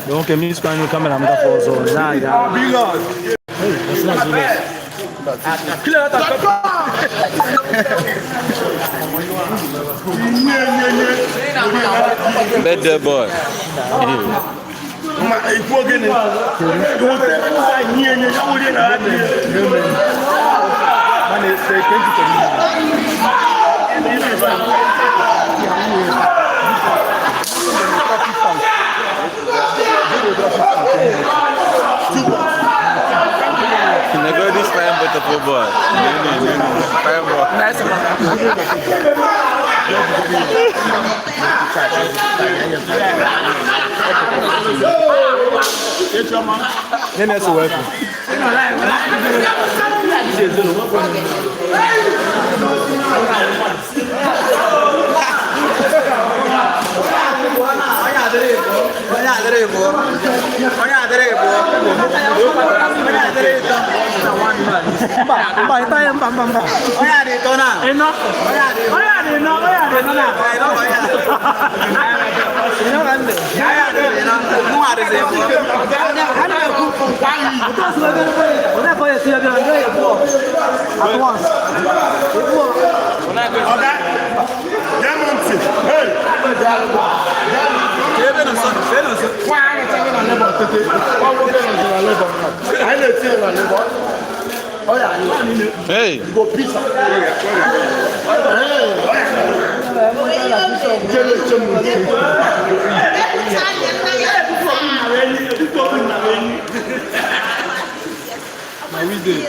Donc, mis kwa nou kamera mga fozo. Na ya. Hey, that's not Julius. Birthday boy. Mane, say thank you to me. Nego this fine beautiful boy. Fine boy. Nice man. Nene so welcome. Mba, mba, mba, mba, mba. Eno. Oya dị nọ, oya dị nọ na. At once. Oga, gee m ntị. Hey! Nwaanyị na-etinye na Labour tete. Nwa nwoke nọzi na Labour. Anyị na-etinye na Labour. Ọ ya anyị. Hey. Go pizza. Hey! Jele eche m ntị. Na we dey.